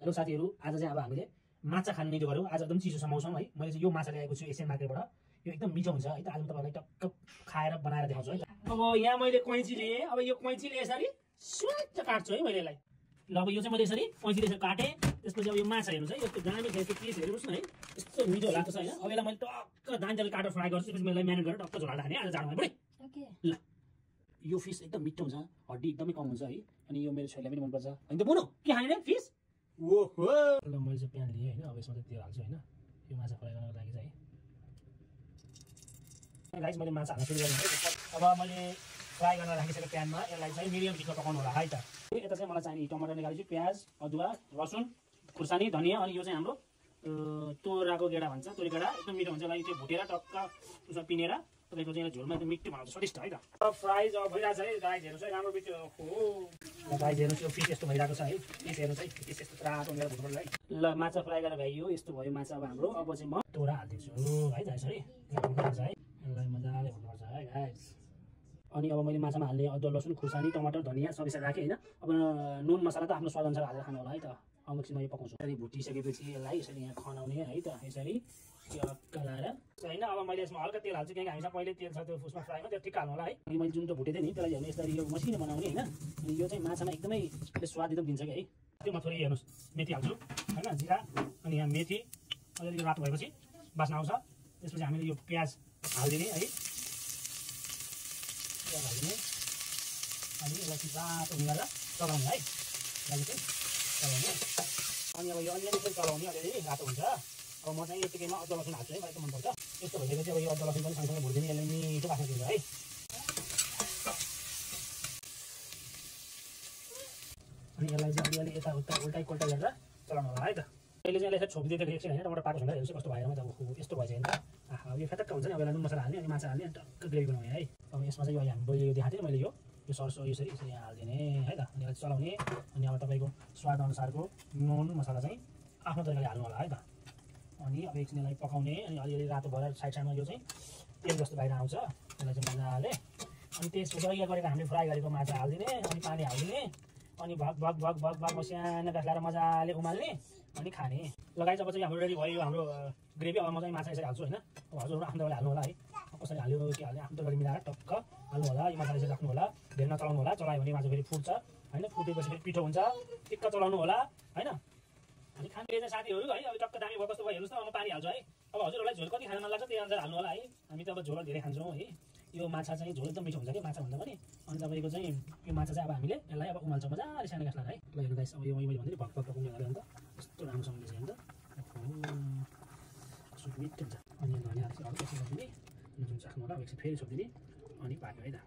Hello साथीहरू, आज चाहिँ अब हामीले माछा खाने निधो गरौँ। आज एकदम चिसो समाउँछौँ है। मैले चाहिँ यो माछा ल्याएको छु एसियन मार्केटबाट। यो एकदम मिठो हुन्छ है त। आज म तपाईँलाई टक्क खाएर बनाएर देखाउँछु है। अब यहाँ मैले कैँची लिएँ। अब यो कैँचीले यसरी स्वाट काट्छु है मैले यसलाई। ल अब यो चाहिँ मैले यसरी कैँचीले यसरी काटेँ। त्यसपछि अब यो माछा हेर्नुहोस् है, यस्तो दामी खालको पिस हेर्नुहोस् न है, यस्तो मिठो लाग्छ होइन। अब यसलाई मैले टक्क दाइले काटेर फ्राई गर्छु। त्यसपछि मैले म्यारिनेट गरेर टक्क झोल खाने आज जाडोमा बढी। ल यो फिस एकदम मिठो हुन्छ, हड्डी एकदमै कम हुन्छ है। अनि यो मेरो छोरीलाई पनि मनपर्छ होइन त बुनु। के खाने रे फिस? ओहो ल मैले चाहिँ प्यान लिएँ होइन। अब यसमा चाहिँ तेल हाल्छु होइन, यो माछा फ्राई गर्नको लागि चाहिँ है। गाइस मैले माछा हाल्न सुरु गरेँ है। अब मैले फ्राई गर्न राखिसकेको प्यानमा यसलाई चाहिँ मिडियम हिटमा पकाउनु होला है त। यता चाहिँ मलाई चाहिने टमाटर निकालेछु, प्याज, अदुवा, लसुन, खुर्सानी, धनिया, अनि यो चाहिँ हाम्रो तोराको गेडा भन्छ, तोरी गेडा एकदम मिठो हुन्छ। यसलाई चाहिँ भुटेर टक्क उसमा पिनेर तपाईँको चाहिँ झोलमा एकदम मिठो बनाउँछ, स्वादिष्ट है त। फ्राई जब भइरहेको छ है, गाइस हेर्नुहोस् है, राम्रो मिठो हो। गाइस हेर्नुहोस् यो फिस यस्तो भइरहेको छ है। फिस हेर्नुहोस् है, फिस यस्तो रातो मेरो भुट्नु है। ल माछा फ्राई गरेर भइयो, यस्तो भयो माछा अब हाम्रो। अब चाहिँ म तोरा हालिदिन्छु है गाइस है। यसलाई मजाले हुनुपर्छ है गाइस। अनि अब मैले माछामा हाल्ने अदुवा, लसुन, खुर्सानी, टमाटर, धनिया सब यसरी राखेँ होइन। अब नुन मसला त आफ्नो स्वाद अनुसार हालेर खानु होला है त। अब एकछिन म यो पकाउँछु। यसरी भुटिसकेपछि यसलाई यसरी यहाँ खनाउने है त, यसरी कलाएर होइन। अब मैले यसमा हल्का तेल हाल्छु, किनकि हामीसँग पहिले तेल छ त्यो उसमा फ्राईमा, त्यो टिका हाल्नु होला है। अनि मैले जुन त्यो भुटेँ नि त्यसलाई हेर्नु यसरी यो मसिनो बनाउने होइन। अनि यो चाहिँ माछामा एकदमै स्वाद एकदम दिन्छ कि है। त्योमा थोरै हेर्नुहोस् मेथी हाल्छु होइन, जिरा, अनि यहाँ मेथी अलिअलि रातो भएपछि बास्ना आउँछ। त्यसपछि हामीले यो प्याज हालिदिने है, प्याज हालिदिने। अनि यसलाई चाहिँ रातो गरेर चलाउने है, लागि चाहिँ चलाउने। अनि अब यो अलिअलि चाहिँ चलाउने, अलिअलि रातो हुन्छ। अब म चाहिँ यतिकैमा अदुवा लसुन हाल्छु है, मलाई एकदम मनपर्छ। यस्तो भइसकेपछि अब यो अदुवा लसुन पनि सँगसँगै भुटिदिने, यसले मिठो बास्ना दिन्छ है। अनि यसलाई चाहिँ अलिअलि यताउता उल्टाइ कोल्टाइ गरेर चलाउनु होला है त। अहिले चाहिँ यसलाई छोपिदिएको एकछिन होइन, टमाटर पाएको छ हेर्नुहोस् कस्तो भएर अब यस्तो भएछ नि त। यो फटक्क हुन्छ नि। अब यसलाई नुन मसला हाल्ने, अनि माछा हाल्ने, अनि टक्क ग्रेभी बनाउने है। अब यसमा चाहिँ यो हाम्रो यो देखाएको थिएँ मैले, यो सरसो यसरी यसरी यहाँ हालिदिने है त। अनि यसलाई चलाउने। अनि अब तपाईँको स्वाद अनुसारको नुन मसला चाहिँ आफ्नो तरिकाले हाल्नु होला है त। अनि अब एकछिन यसलाई पकाउने। अनि अलिअलि रातो भएर साइड साइडमा यो चाहिँ तेल जस्तो बाहिर आउँछ, त्यसलाई चाहिँ मजाले। अनि त्यसपछि अघि गरेको हामीले फ्राई गरेको माछा हालिदिने, अनि पानी हालिदिने, अनि भग भग भग भग भग सानो गाँस लगाएर मजाले उमाल्ने, अनि खाने। लगाइन्छ अब चाहिँ हाम्रो रेडी भयो यो हाम्रो ग्रेभी। अब म चाहिँ माछा यसरी हाल्छु होइन। अब हजुरहरू आफ्नो तरिकाले हाल्नु होला है, कसरी हाल्यो के हाल्यो आफ्नो तरिकाले मिलाएर टक्क हाल्नु होला। यो माछा यसरी राख्नु होला, धेरै नचलाउनु होला। चलायो भने माछा फेरि फुट्छ होइन, फुटेपछि फेरि पिठो हुन्छ, टिक्क चलाउनु होला होइन। अनि खाने चाहिँ साथीहरू है, अब टक्क दामी भयो कस्तो भयो हेर्नुहोस् न। अब म पानी हाल्छु है। अब हजुरहरूलाई झोल कति खान मन लाग्छ त्यही अनुसार हाल्नु होला है। हामी त अब झोल धेरै खान्छौँ है। यो माछा चाहिँ झोल एकदम मिठो हुन्छ कि माछा भन्दा पनि। अनि तपाईँको चाहिँ यो माछा चाहिँ अब हामीले यसलाई अब उमाल्छौँ मजाले सानो गाँस लगाएर है। ल हेर्नु गाइस, अब यो मैले भन्दै भक् भक् पकाउने गरेँ अन्त कस्तो राम्रोसँगले चाहिँ अन्त मिठो हुन्छ। अनि धनिया हाल्छु, अब एकछिन छोपिदिने, नुन चाख्नु होला, अब एकछिन फेरि छोपिदिने, अनि पाक्यो है त।